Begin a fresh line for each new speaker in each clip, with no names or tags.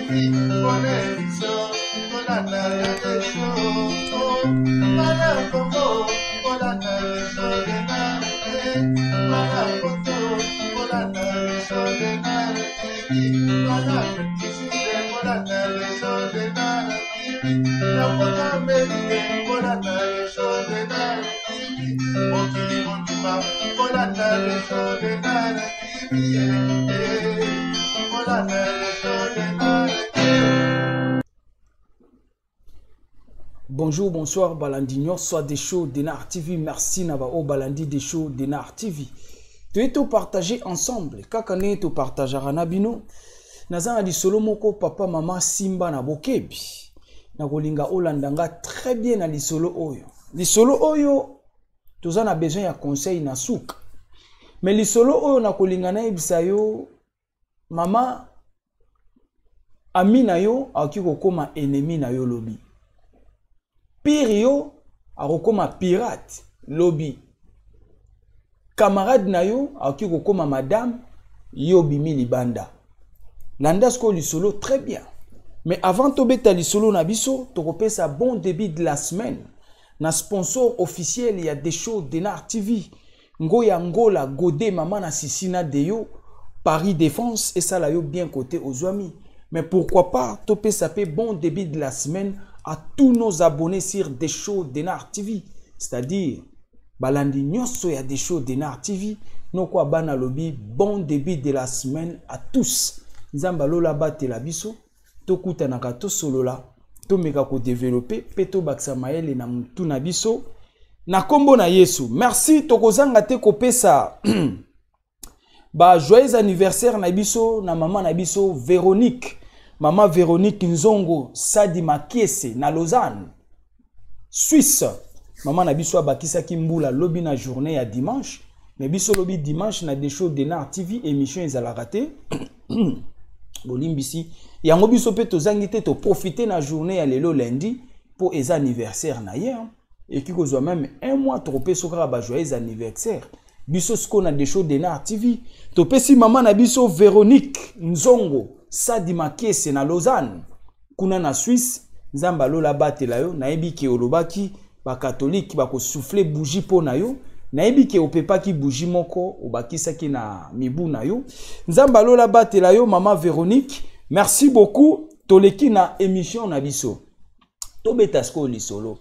TV bonne émission kolanda ya desho bana Congo kolanda desho Denard bana poto kolanda desho Denard TV bana Afrique kolanda desho Denard TV na poto Amerique kolanda desho Denard TV mokili mobimba kolanda desho Denard TV kolanda desho Denard.
Bonjour, bonsoir, balandi nyonso des shows Denard TV. Merci na ba o balandi des shows Denard TV. Toye to partager ensemble kaka ndenge to partageaka na bino. Naza na lisolo moko papa mama simba na bokebi. Nakolinga olanda nga très bien na lisolo oyo. Lisolo oyo toza na besoin ya conseil na suka. Mais lisolo oyo nakolinga nayebisa yo mama ami na yo akoki kokoma ennemi na yo lobi. Pire yo akokoma pirate lobi. Camarade na yo akoki kokoma madame yo bimi libanda. Landa sikoyo lisolo très bien. Mais avant tobeta lisolo na biso, tokopesa bon début de la semaine na sponsor officiel ya Desho Denard TV. Ngoya Ngola Godé mama na Sisi na Deyo Paris Défense esala yo bien côté ozwami. Mais pourquoi pas topesa pe bon début de la semaine à tous nos abonnés sur Desho Denard TV, c'est-à-dire balandi nyonso ya Desho Denard TV noko abana lobi bon début de la semaine à tous. Nzambe alola batela biso, tokutanaka tosolola, tomeka kodevelope mpe tobakisa mayele na mutu na biso na kombo na Yesu. Merci, tokozanga te kopesa ba joyeux anniversaire na biso na mama na biso Véronique, mama Véronique Nzongo Sadi Makiese na Lausanne, Suisse. Mama na biso abakisaki mbula lobi na journée ya dimanche, mais biso lobi dimanche na Desho Denard TV émission ezalaka te. Bolimbisi yango biso pe tozangi te toprofiter na journée ya lelo lundi po eza anniversaire na ye, hein. Eki kozwa même un mois tokopesa kaka ba joyeux anniversaire. Biso siko na Desho Denard TV topesi mama na biso Véronique Nzongo Sadi Makiese na Lausanne kuna na Suisse. Nzambe alola batela yo. Nayebi ke olobaki ba catholique ba ko souffler bougie po na yo. Nayebi ke opepaki bougie moko obakisaki na mibu na yo. Nzambe alola batela yo mama Véronique. Merci beaucoup. Toleki na émission na biso. Tobeta siko lisolo.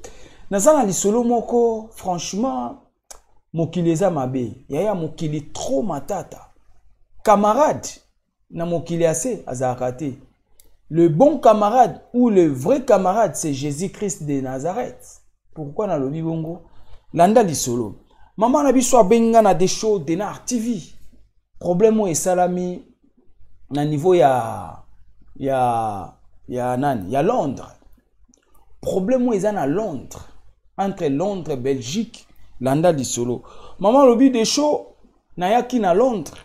Naza na lisolo moko franchement mokili eza mabe. Yaya mokili trop matata. Camarade na mokili ase azalaka te. Le bon camarade ou le vrai camarade, c'est Jésus-Christ de Nazareth. Pourquoi na lobi bongo? Landa lisolo. Maman na biso abenga na Desho Denard TV. Problème oyo esalami na niveau ya nani? Ya Londres. Problème oyo eza na Londres, entre Londres et Belgique. Landa lisolo. Maman lobi Desho nayaki na Londres,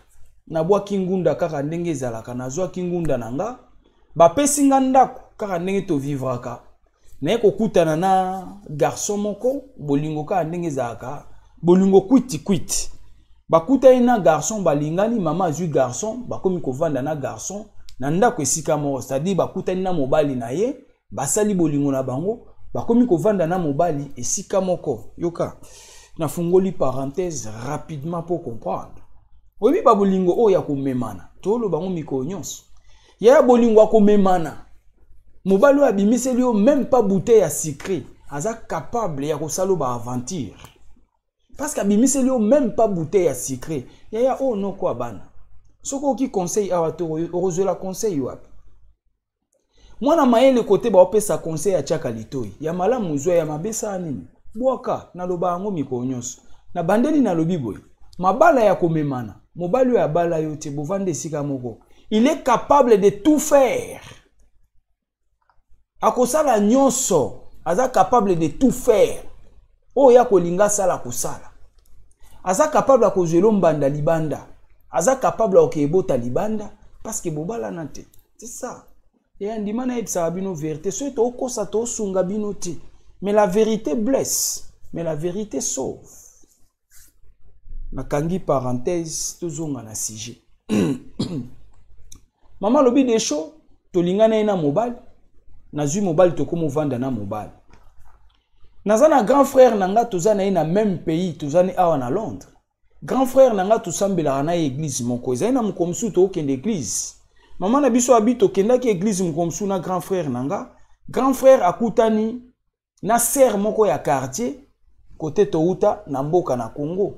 nabwaki ngunda kaka ndenge ezalaka, nazwaki ngunda na nga, bapesi nga ndako kaka ndenge tovivraka. Naye kokutana na garçon moko, bolingo kaka ndenge ezalaka, bolingo kwiti kwiti. Bakutani na garçon, balingani, mama azwi garçon, bakomi kovanda na garçon na ndako esika moko, c'est-à-dire bakutani na mobali na ye, basali bolingo na bango, bakomi kovanda na mobali esika moko. Yoka, nafungoli parenthèse rapidement pour comprendre. Oyebi ba bolingo oyo ya komemana, toloba bango mikolo nyonso. Ya bolingo ya komemana, mobali oyo abimiseli yo même pas bouteille ya sucré, aza capable ya kosala ba aventure. Parce que abimiseli yo même pas bouteille ya sucré. Yaya oyo noko abana. Soki oki conseil awa to okozwela conseil wapi? Mwana mayele kote ba opesa conseil ya tiaka litoi. Ya malamu zwa, ya mabe sala nini? Bwaka, naloba yango mikolo nyonso. Na bandeli nalobi boye. Mabala ya komemana, mobali oyo abala yo te, bovanda esika moko. Il est capable de tout faire. Akosala nyonso, aza capable de tout faire. Oyo ya kolinga sala kosala. Aza capable ya kozwela mbanda libanda. Aza capable ya kokebota libanda parce que bobala na te. C'est ça. Et andima na yebisaka bino vérité. Soki tokosa tosunga bino te. Mais la vérité blesse, mais la vérité sauve. Nakangi parenthèse, tozonga na sujet. Maman lobi des shows. Tolingana ye na mobali, nazwi mobali, tokomovanda na mobali. Naza na grand frère na nga, toza na ye na même pays, toza ni awa na Londres. Grand frère na nga, tosambelaka na ye église moko. Ezali na mokolo mosusu tookende église, mama na biso abi, tokendaki église mokolo mosusu na grand frère na nga. Grand frère akutani na sœur moko ya quartier kote touta na mboka na Congo.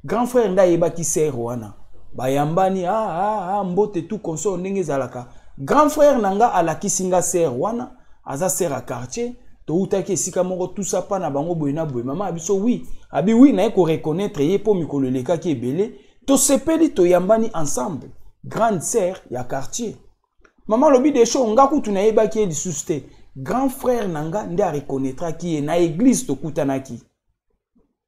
Grand frère nde ayebaki sœur wana, bayambani, ah, ah, ah, mbote, tout consort ndenge ezalaka. Grand frère na nga alakisi nga sœur wana, aza sœur ya quartier, toutaki esika moko, tusa mpa na bango boye na boye. Mama abiso oui, abi oui, naye koreconnaître ye mpo mikolo elekaki ebele. Tosepeli, toyambani ensemble, grande sœur ya quartier. Mama alobi desho, nga kutu nayebaki ye lisusu te, grand frère na nga nde areconnaîtraki ye na église tokutanaki.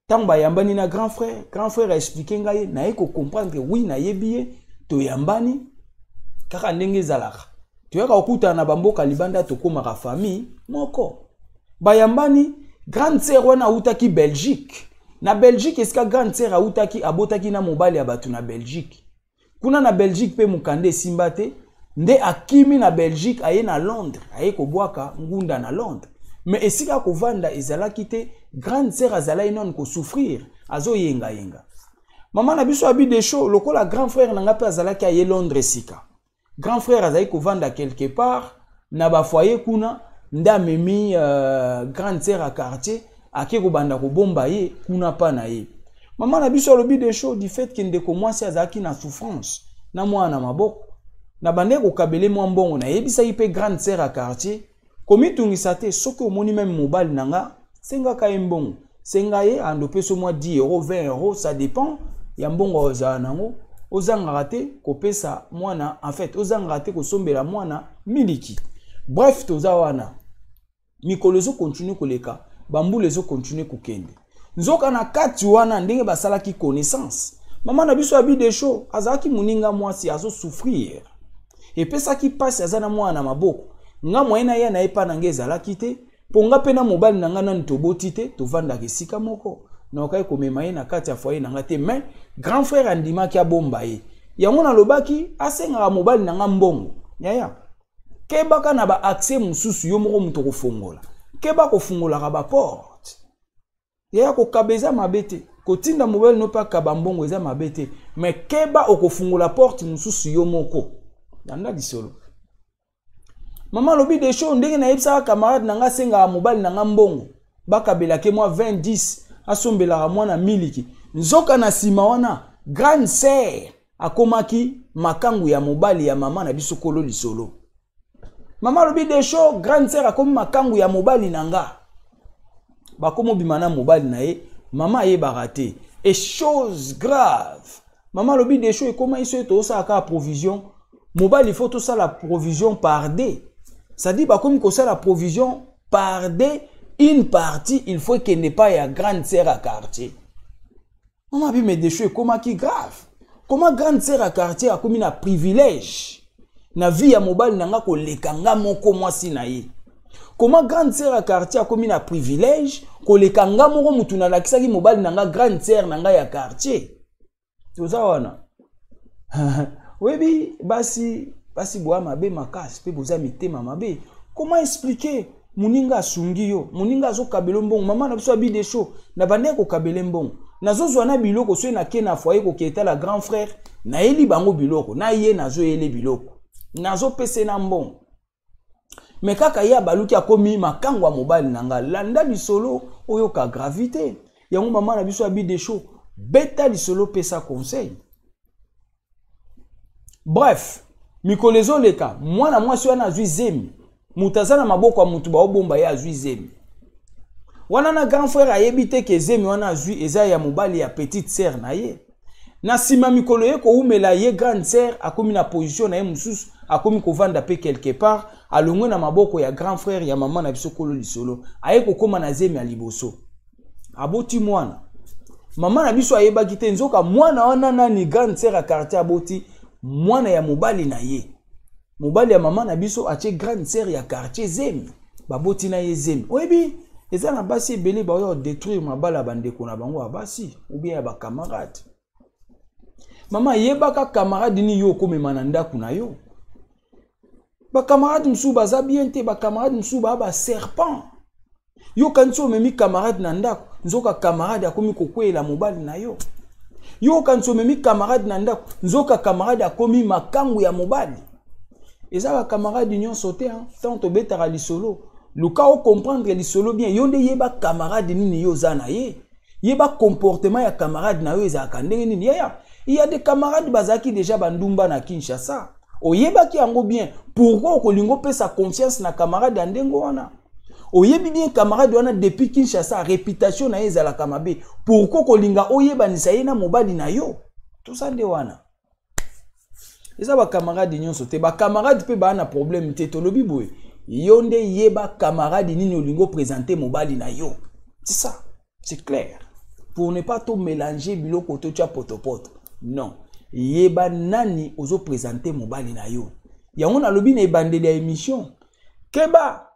Ntango bayambani na grand frère, grand frère aexpliquer ngai ye, naye kocomprendre, oui, nayebi ye. Toyambani kaka ndenge ezalaka, toyaka kokutana na bamboka libanda, tokomaka famille moko. Bayambani, grande sœur wana autaki Belgique. Na Belgique esika grande sœur autaki, abotaki na mobali ya bato na Belgique. Kuna na Belgique mpe mokanda esimba te, nde akimi na Belgique, aye na Londres, aye kobwaka ngunda na Londres. Mais esika kovanda ezalaki te, grande sœur azalaki nano kosouffrir, azoyengayenga. Mama na biso abi desho, lokola grand frère na nga mpe azalaki aye Londres sika, grand frère azalaki kovanda quelque part na bafoyer kuna, nde amemi grande sœur ya quartier, ake kobanda kobomba ye kuna mpa na ye. Mama na biso alobi desho, du fait ke ndeko mwasi azalaki na souffrance na mwana na maboko, na bandeki kokabele mwa mbongo. Nayebisaki mpe grande sœur ya quartier, komitungisa te, soki omoni même mobali na nga, sengaka ye mbongo, senga ye ando opesa mwa 10 euro, 20 euro, ça dépend ya mbongo ozala nango. Ozangaka te kopesa mwana, en fait ozangaka te kosombela mwana miliki. Bref, toza wana, mikolo ezocontinuer koleka, bambula ezocontinuer kokende. Nzoka na kati wana, ndenge basalaki connaissance, mama na biso abi desho, azalaki moninga mwasi azosouffrir, epesaki mpasi, aza na mwana na maboko. Nga moye na ye na ye mpa na ngai ezalaki te, mpo nga mpe na mobali na nga nani toboti te, tovandaka esika moko, nakokaki komema ye na kati ya foyer na nga te. Mais grand frère andimaki abomba ye. Yango nalobaki asengaka mobali na nga mbongo. Yaya, kebaka na baaccès mosusu, yo moko moto kofongola, keba kofungolaka baporte. Yaya, kokaba eza mabe te, kotinda mobali no mpe akaba mbongo eza mabe te, mais keba okofungola porte mosusu yo moko. Landa lisolo. Mama alobi desho, ndenge nayebisaka camarade na nga asengaka mobali na nga mbongo, bakabelake mwa 20, 10, asombelaka mwana miliki. Nzoka na nsima wana, grande sœur akomaki makangu ya mobali ya mama na biso kolo lisolo. Mama alobi desho, grande sœur akomi makangu ya mobali na nga, bakomi obima na mobali na ye, mama ayebaka te. Et chose grave, mama alobi desho, ekóma iso ete tosala kaka provision mobali, faut tosala provision par deux, c'est-à-dire bakomi kosala provision par deux, une partie il faut ekende pa ya grande sœur ya quartier. Mama abi, mais desho, ekomaki grave, comment grande sœur ya quartier akomi na privilège na vie ya mobali na nga koleka nga moko mwasi na ye? Comment grande sœur ya quartier akomi na privilège koleka nga moko mutu nalakisaki mobali na nga grande sœur na ngai ya quartier? Toza wana, oyebi, basi, basi boya mabe makasi mpe boza mitema mabe. Comment expliquer moninga asungi yo, moninga azokabela mbongo? Mama na biso abi desho, na bandeki kokabela mbongo, nazozwa na biloko, soki nake na foyer koketa la grand frère, nayeli bango biloko na ye, nazoyele biloko, nazopesa na mbongo, mais kaka ye abaluki, akomi makango ya mobali na nga. Landa lisolo, oyoka gravité yango. Mama na biso abi desho, beta lisolo, pesa conseil. Bref, mikolo ezoleka, mwana mwasi wana azwi zemi. Moto aza na maboko ya motu baobomba ye, azwi zemi wana na grand frère ayebi te ke zemi wana azwi eza ya mobali ya petite sœur na ye. Na nsima mikolo ye kowumela ye, grande sœur akomi na position na ye mosusu, akomi kovanda mpe quelque part, alongwe na maboko ya grand frère ya mama na biso kolo lisolo. Aye kokóma na zemi ya liboso, aboti mwana. Mama na biso ayebaki te, nzoka mwana wana nani grande sœur ya quartier aboti, mwana ya mobali na ye. Mobali ya mama na biso atie grande sœur ya quartier zemi, baboti na ye zemi. Oyebi, eza na basi ebele baoya kodétruire mabala ya bandeko na bango ya basi ou bien ya bacamarade. Mama, yebaka camarade nini yo okomema na ndako na yo. Bacamarade mosusu baza bien te, bacamarade mosusu baa baserpent. Yo kanisi omemi camarade na ndako, nzoka camarade akomi kokweyela mobali na yo. Yo kanisi omemi camarade na ndako, nzoka camarade akomi makangu ya mobali. Eza bacamarade nyonso te, ntango tobetaka lisolo, luka ocomprendre lisolo bien. Yo nde yeba camarade nini yo oza na ye, yeba comportement ya camarade na yo ezalaka ndenge nini. Yaya, il y a des camarades bazalaki déjà bandumba na Kinshasa, oyebaki yango bien. Pourquoi okolinga opesa confiance na camarade ya ndenge wana? Oyebi bien camarade wana depuis Kinshasa, réputation na ye ezalaka mabe. Pourquoi kolinga oyebanisa ye na mobali na yo? Toza nde wana. Eza bacamarade nyonso te, bacamarade mpe baa na problème te. Tolobi boye, yo nde yeba camarade nini olingi oprésente mobali na yo. C'est ça, c'est clair, pour ne pas to mélanger biloko, totia potopoto. Non, yeba nani ozoprésente mobali na yo. Yango nalobi na ebandeli ya émission, keba,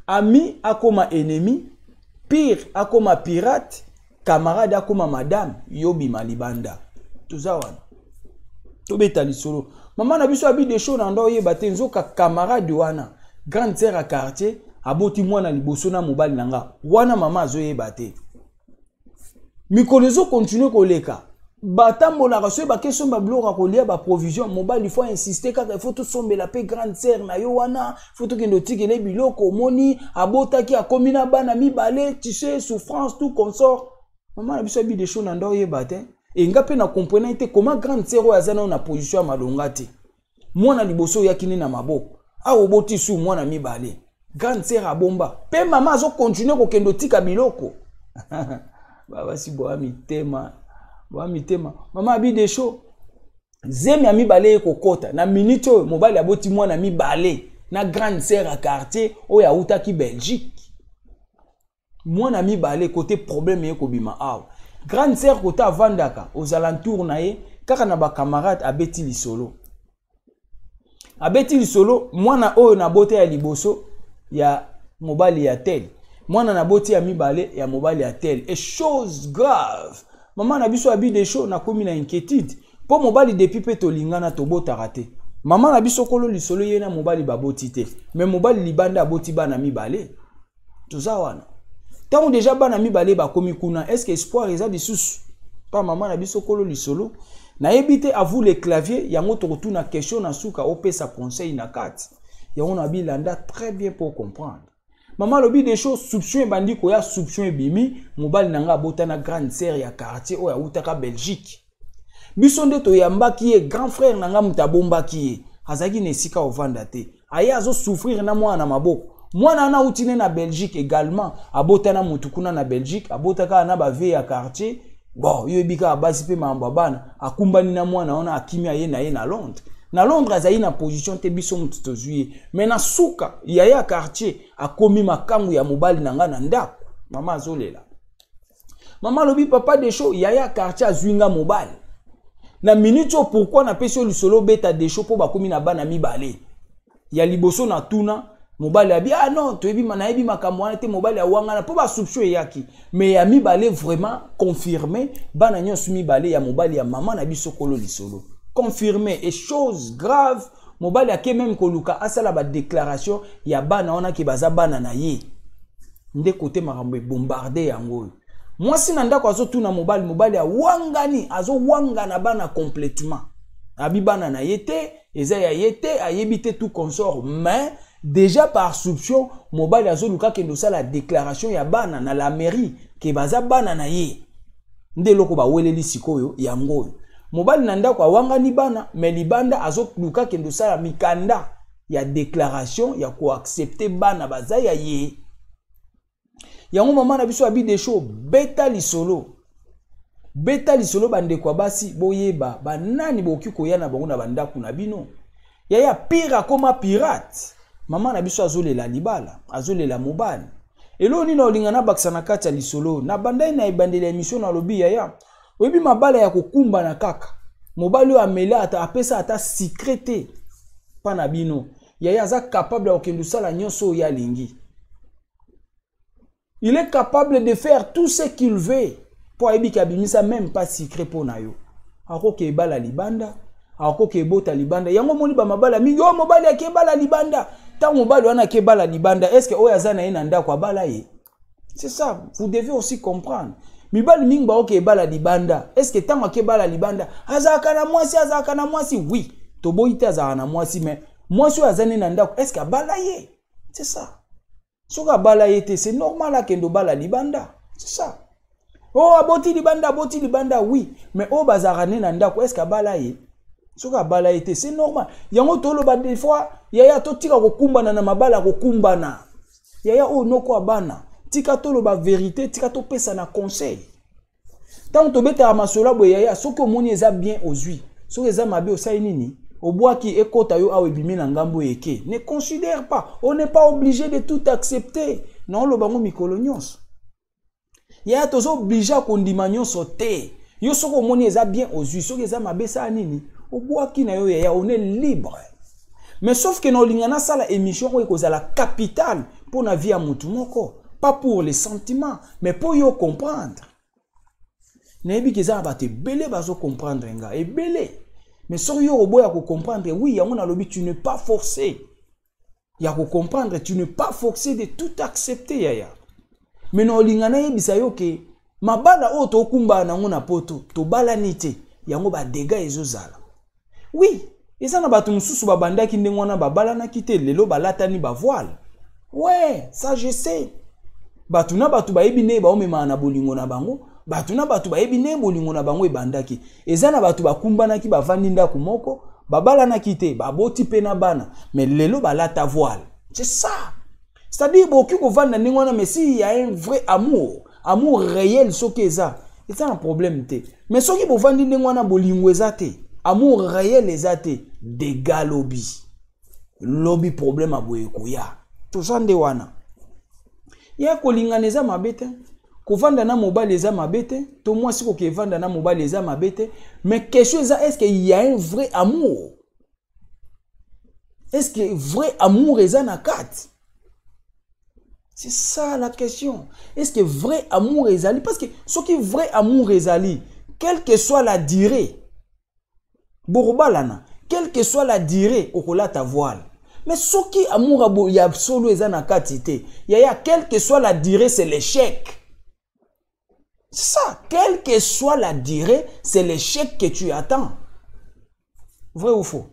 ami akoma ennemi, pire akoma pirate, camarade akoma madame, yo bima libanda. Toza wana, tobeta lisolo. Mama na biso abi de show na ndo oyeba te, nzoka camarade wana, grande sœur ya quartier, aboti mwana liboso na mobali na nga wana. Mama azoyeba te. Mikolo ezokontinue koleka, batambolaka, soki bakesomba biloko ya kolia, baprovision, mobali faut insiste kaka: "Il faut tosombela mpe grande sœur na yo wana, faut tokende otikele biloko. Omoni, abotaki, akomi na bana mibale, tu sais, souffrance, tout consort." Mama na biso abi de show na ndo oyeba te. Enga mpe na comprendre te comment grande sœur oyo aza nano na position ya malonga te. Mwana liboso oyaki nde na maboko awa, oboti su mwana mibale, grande sœur abomba mpe, mama azokontinue kokende otika biloko. Babasi boya mitema, boya mitema. Mama abi de show, zemi ya mibale ye kokɔta na minute oyo, mobali aboti mwana mibale na grande sœur ya quartier oyo awutaki Belgique. Mwana mibale kote, problème ye kobima awa. Grande sœur kote avandaka aux alentours na ye kaka na bacamarade, abeti lisolo, abeti lisolo: "Mwana oyo nabota ya liboso ya mobali ya tel, mwana naboti ya mibale ya mobali ya tel." Et chose grave, mama na biso abi de show, nakomi na inquiétude mpo mobali depuis mpe tolingana, tobotaka te. Mama na biso kolo lisolo, ye na mobali baboti te, mais mobali libanda aboti bana mibale. Toza wana, ntango déjà bana mibale bakomi kuna, est-ce espoir eza lisusu pa mama na biso kolo lisolo? Nayebi te. À vous les claviers. Yango tokotuna question na suka, opesa conseil na kati. Yango na bilanda très bien pour comprendre. Mama alobi des choses, soupçon ebandi koya, soupçon ebimi: mobali na nga abota na grande sœur ya quartier oyo awutaka Belgique. Biso nde toyambaki ye, grand frère na nga moto abombaki ye, azalaki na esika ovanda te, aye azosouffrir na mwana na maboko. Mwana wana auti ne na Belgique également, abota na motu kuna na Belgique, abota kaka na bavie ya quartier. Bon, yo yebi kaka basi mpe makambo ya bana. Akumbani na mwana wana, akimi, aye na ye na Londres. Na Londres azali na position te, biso motu tozwi ye. Mais na suka, yaya ya quartier akomi makangu ya mobali na nga na ndako. Mama azolela. Mama alobi: "Papa Desho, yaya ya quartier azwi nga mobali na minute oyo." Pourquoi napesi yo lisolo obeta Desho? Mpo bakomi na bana mibale. Ya liboso na tuna mobali, abi: "Ah non, toyebi, nayebi makambo wana te." Mobali awangana mpo basoupçon eyaki. Mais ya mibale vraiment confirmé, bana nyonso mibale ya mobali ya mama na biso kolo lisolo, confirmé. Et chose grave, mobali ake même koluka asala badéclaration ya bana wana ke baza bana na ye. Nde kote makambo ebombarde yango oyo, mwasi na ndako azotuna mobali, mobali awangani, azowangana bana complètement, abi bana na ye te, eza ya ye te, ayebi te, tout consort. Mais déjà par soupçon, mobali azoluka akende osala déclaration ya bana na la mairie ke baza bana na ye. Nde eloko baweleli sikoyo yango oyo, mobali na ndako awangani bana, mais libanda azoluka akende osala mikanda ya déclaration ya koaccepte bana baza ya ye. Yango mama na biso abi desho, beta lisolo, beta lisolo. Bandeko ya basi, boyeba banani bokoki koya na bango na bandako na bino. Yaya, pire akoma pirate. Mama na biso azolela libala, azolela mobali. Eloko nini olinga nabakisa na kati ya lisolo? Na bandai na ebandeli ya émission nalobi: yaya, oyebi mabala ya kokumbana kaka, mobali oyo amela ata apesa ata secret te mpa na bino, yaya aza capable ya kokende osala nyonso oyo alingi. Il est capable de faire tout ce qu'il veut mpo ayebi ke abimisa même pas secret mpo na yo. Akoki ebala libanda, Akoki ebota libanda. Yango omoni bamabala mingi, oyo mobali akebala libanda. Ntango mobali wana akebala libanda, est ce que oyo aza na ye na ndako abala ye? C'est ça, vous devez aussi comprendre. Mibali mingi baoki ebala libanda. Est ce que ntango akebala libanda azalaka na mwasi? Azalaka na mwasi, oui, toboyi te, azalaka na mwasi, mais mwasi oyo aza ne na ndako, est ce que abala ye? C'est ça. Soki abala ye te, c'est normal akende obala libanda. C'est ça. Oyo aboti libanda, aboti libanda, oui, mais oyo bazalaka ne na ndako, est ce que abala ye? Soki abala ye te, c'est normal. Yango toloba des fois, yaya, totika kokumbana na mabala, kokumbana. Yaya oyo noko ya bana, tika toloba vérité, tika topesa na conseil. Ntango tobetaka masolo boye, yaya, soki omoni eza bien, ozwi. Soki eza mabe, osali nini? Obwaki. Ekota yo awa, ebimi na ngambo eke. Ne considère pas, on n'est pas obligé de tout accepter. Naoloba ngo mikolo nyonso, yaya, toza obligé ya kondima nyonso te. Yo soki omoni eza bien, ozwi. Soki eza mabe, esala nini? Obwaki na yo. Yaya, on est libre. Mais sauf que na olinga nasala émission oyo ekozala capital mpo na vie ya motu moko, pas pour les sentiments, mais mpo yo comprendre. Nayebi ke eza na bato ebele bazocomprendre nga ebele, mais soki yo oboya kocomprendre, oui, yango nalobi, tu n'es pas forcé ya kocomprendre, tu n'es pas forcé de tout accepter, yaya. Mais na olinga nayebisa yo ke mabala oyo tokumbana nango na Poto, tobalani te, yango badégâts ezozala. Oui, eza na bato mosusu babandaki ndenge wana, babalanaki te, lelo balatani bavoile. Ouais, ça je sais. Bato na bato bayebi ndenge baomemaka na bolingo na bango, bato na bato bayebi ndenge bolingo na bango ebandaki. Eza na bato bakumbanaki, bavandi ndako moko, babalanaki te, baboti mpe na bana, mais lelo balata voile. C'est ça, c'est-à-dire bokoki kovanda ndenge wana, mais s'il y a un vrai amour, amour réel, soki eza na problème te. Mais soki bovandi ndenge wana, bolingo eza te, amour réel eza te, dégâts lobi lobi, problème aboye koya. Toza nde wana ya kolingana eza mabe te, kovanda na mobali eza mabe te, to mwasi koki evanda na mobali eza mabe te, mais question eza: est ce que y a un vrai amour? Est ce que vrai amour eza na kati? C'est ça la question. Est ce que vrai amour ezali? Parce que soki vrai amour ezali, quelle que soit la durée bokobalana, quelle que soit la durée okolata voile. Mais soki amour ya solo eza na kati te, yaya, quelle que soit la durée, c'est l'échec. C'est ça. Quelle que soit la durée, c'est l'échec que tu attends. Vrai ou faux?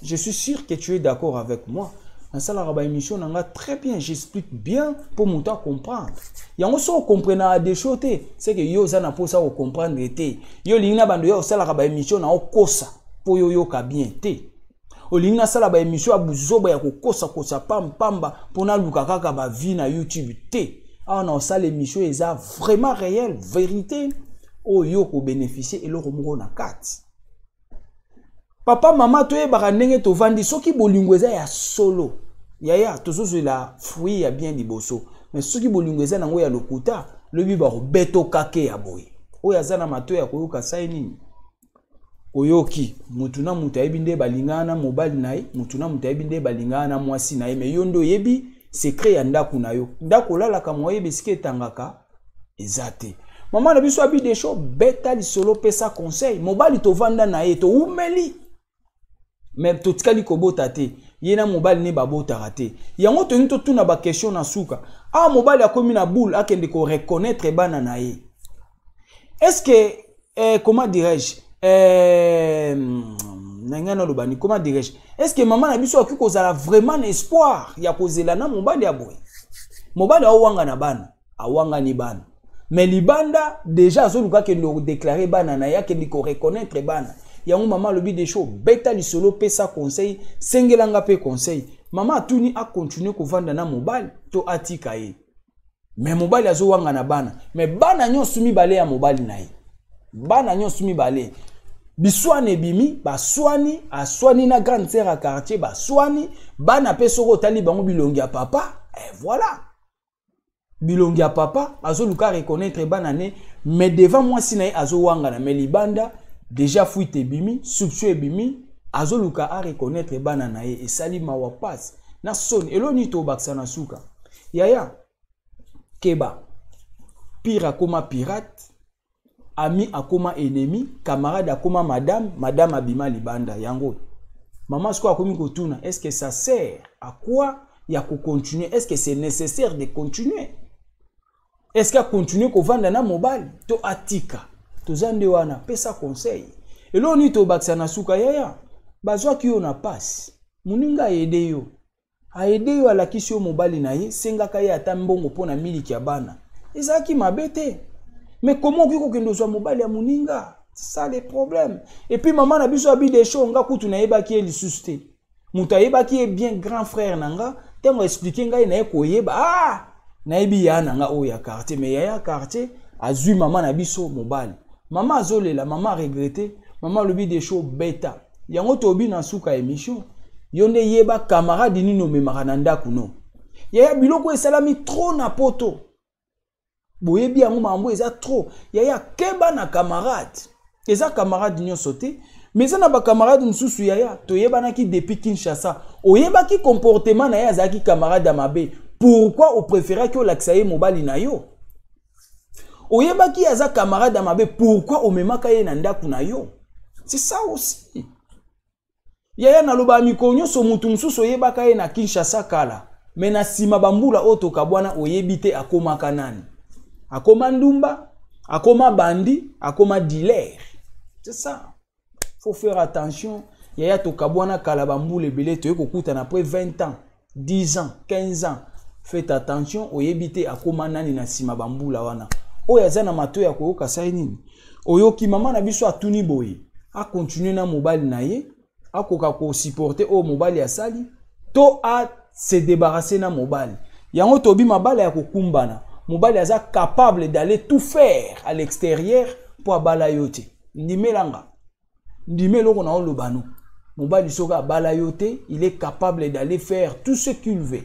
Je suis sûr que tu es d'accord avec moi. Nasalaka baémission na nga très bien, j'explique bien mpo moto acomprendre yango. So okomprenaka des choses te, c'est que yo oza na mposa kocomprendre te. Yo olingi na bando yo osalaka baémission na okosa mpo yo oyoka bien te. Olingi nasala baémission ya buzoba ya kokosakosa pampamba mpo naluka kaka bavues na YouTube te. Awa na osala émission eza vraiment réel, vérité oyo kobénéficie eloko moko na kati. Papa, mama, toyebaka ndenge tovandi. Soki bolingo eza ya solo, yaya, tozozwela fruit ya bien liboso. Mais soki bolingo eza nango ya lokuta, lobi bakobeta kake ya boye. Oyo aza na matoi ya koyoka, sai nini oyoki? Mutu na mutu ayebi nde balingana na mobali na ye, mutu na mutu ayebi nde balingana na mwasi na ye, mais yo nde oyebi secret ya ndako na yo. Ndako olalaka, mo oyebi esika etangaka eza te. Mama na biso abi desho, beta lisolo, pesa conseil. Mobali tovanda na ye, toumeli, mais totikali kobota te. Ye na mobali ne babotaka te. Yango tolingi totuna baquestion na suka awa. Mobali akomi na boule, akende koreconnaître bana na ye. Est ce que comment dirais-je, na ngai naloba ni, comment dirais-je, est ce que mama na biso akoki kozala vraiment na espoir ya kozela na mobali ya boye? Mobali awanga na bana, awangani bana, mais libanda déjà azoluka akende kodéclarer bana na ye, akende koreconnaître bana. Yango mama alobi: "Desho, beta lisolo, pesa conseil, sengelanga mpe conseil." Mama atuni: akontinue kovanda na mobali to atika ye? Mais mobali azowanga na bana, mais bana nyonso mibale ya mobali na ye, bana nyonso mibale, biswani ebimi, baswani, aswani na grande sœur ya quartier, baswani bana mpe. Soki otali bango, bilongi ya papa, eh, voilà, bilongi ya papa. Azoluka reconnaître bana ne, mais devant mwasi na ye azowangana, mais libanda déjà fuite ebimi, soupçon ebimi, azoluka areconnaître bana na ye. Esali mawa, pasi na soni. Eloko nini tobakisa na suka? Yaya, keba, pire akoma pirate. Ami akoma ennemi, camarade akoma madame, madame abima libanda. Yango mama sikoyo akomi kotuna, est ce que ça sert à quoi ya kocontinue? Est ce que c'est nécessaire de continuer? Est ce que acontinue kovanda na mobali to atika? Toza nde wana, pesa conseil. Eloko nini tobakisa na suka? Yaya, bazwaki yo na pasi, moninga ayede yo, aide yo, alakisi yo mobali na ye, sengaka ye ata mbongo mpo na miliki ya bana, ezalaki mabe te. Mais comment okoki kokende ozwa mobali ya moninga? Ça le problème. Et puis mama na biso abi Desho, nga kutu nayebaki ye lisusu te. Moto ayebaki ye bien, grand frère na nga, ntango explike ngai naye koyeba, ah, nayebi ya na nga oyo ya quartier. Mais yaya quartier azwi mama na biso mobali, mama azolela, mama regrette, mama alobi Desho beta yango. Tobi na suka ya émission, yo nde yeba camarade nini omemaka na ndako. No yaya, biloko esalami trop na poto, boyebi yango, makambo eza trop. Yaya, keba na camarade. Eza camarade nyonso te, mais eza na bacamarade mosusu. Yaya, toyebanaki depuis Kinshasa, oyebaki comportement na ye, azalaki camarade ya mabe. Pourquoi opréféraki olakisa ye mobali na yo? Oyebaki aza camarade ya mabe, pourquoi omemaka ye na ndako na yo? C'est ça aussi. Yaya, nalobaka mikolo nyonso, mutu mosusu oyebaka ye na Kinshasa kala, me na nsima bambula oyo tokabwana, oyebi te akomaka nani, akoma ndumba, akoma bandi, akoma dealer. C'est ça, faut faire attention. Yaya, tokabwana kala, bambula ebele, toye kokutana après 20 ans, 10 ans, 15 ans. Faites attention, oyebi te akoma nani na nsima bambula wana. Oyo aza na matoi ya koyoka, sali nini? Oyoki mama na biso atuni boye: akontinue na mobali na ye, akoka kosupporte oyo mobali asali, to a se débarrasser na mobali yango? Tobi mabala ya kokumbana, mobali aza capable d'aller tout faire à l'extérieur mpo abala yo te. Ndimelanga, ndima eloko na oloba. No mobali, soki abala yo te, il est capable d'aller faire tout ce qu'il veut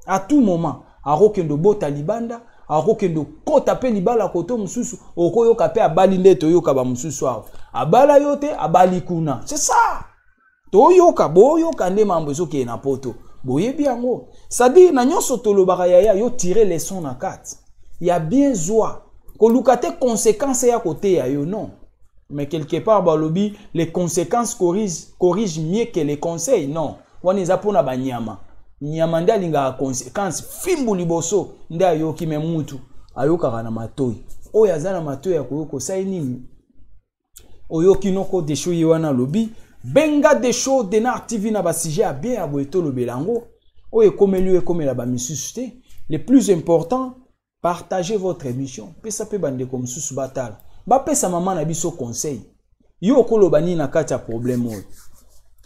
à tout moment. Akokende obota libanda, akokende okota mpe libala koto mosusu, okoyoka mpe abali nde toyoka bamosusu awa, abala yo te, abali kuna. C'est ça toyoka, boyoka nde mambo ezokende na poto, boyebi yango. C'est-à-dire na nyonso tolobaka, yaya, yo tire leçon na kati ya bien, zwa koluka te conséquence ya koteya yo. Non, mais quelque part balobi les conséquences corrigent mieux que les conseils. Non, wana eza mpona banyama. Nyama nde alingaka conséquence, fimbu liboso nde ayoki. Me mutu ayokaka na matoi. Oyo aza na matoi ya koyoka, osali nini? Oyoki noko Desho, ye wana alobi benga Desho Denar TV na basujet ya bien ya boye, tolobela yango. Oyo ekomeli oyo ekomela bamisusu te. Le plus important, partagez votre émission, pesa mpe bandeko mosusu batala, bapesa mama na biso conseil. Yo okoloba nini na kati ya problème oyo?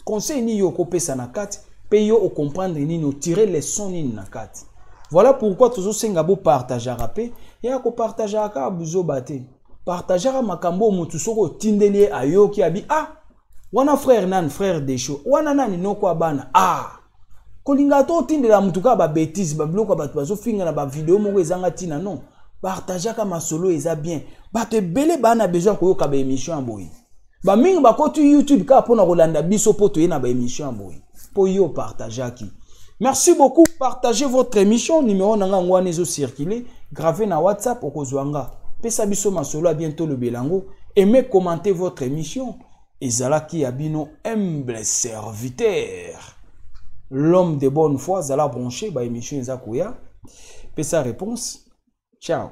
Conseil nini yo okopesa na kati? Mpe yo ocomprendre nini, otire leçon nini na kati? Voilà pourquoi tozosenga bopartageaka mpe. Ya kopartageaka kaka buzoba te, partageaka makambo oyo motu soki otindeli ye ayoki, abi: "Ah, wana frère nani, frère Desho wana nani, noko ya bana." Ah, kolinga to otindela motu kaka babêtises, babiloko ya bato bazofinga na bavideo moko ezanga ntina. Non, partageaka masolo eza bien. Bato ebele baa na besoin koyoka baémission ya boye. Bamingi bakoti YouTube kaka mpona kolanda biso mpo toye na baémission ya boye, mpo yo partageaki. Merci beaucoup, partagez votre émission. Numéro na nga yango wana ezocircule, grave na WhatsApp, okozwa nga. Pesa biso masolo ya bien, tolobela yango. Aimez, commentez votre émission. Ezalaki ya bino humble serviteur, l'homme de bonne foi. Azala branché, baémission eza koya. Pesa réponse. Ciao.